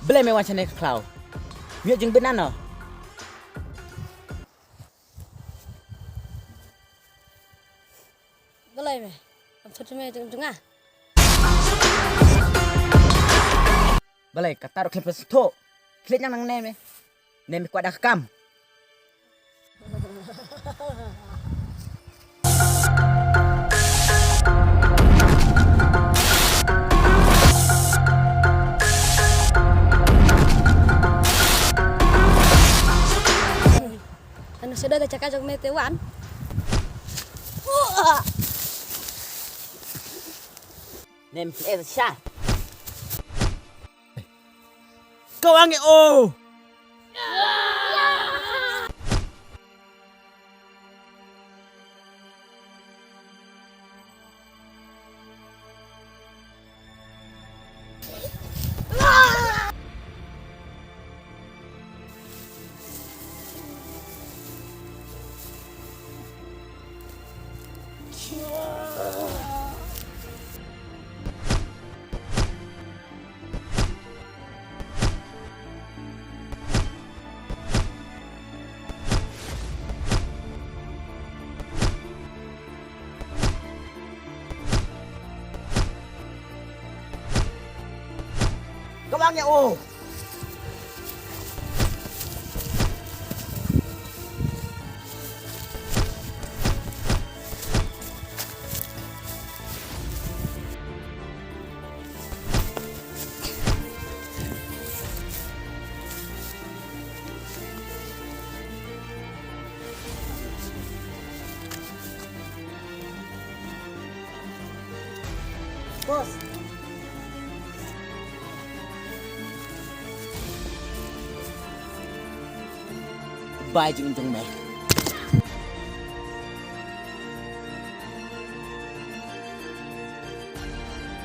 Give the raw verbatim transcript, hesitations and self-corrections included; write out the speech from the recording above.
Balei me wan shane ka khlaw? Ïoh jingbit nano? Balei me? Am thut me jong jong nga. Balei kata ruh khlem pynsthoh. Khlem nang nang ne me. Ne me kwah da ka kam. Anu suda da chaka jong me te wan. Nem eh sha. Kau ange o. Ka bang ïa u. Boss. Bai jingim jong me.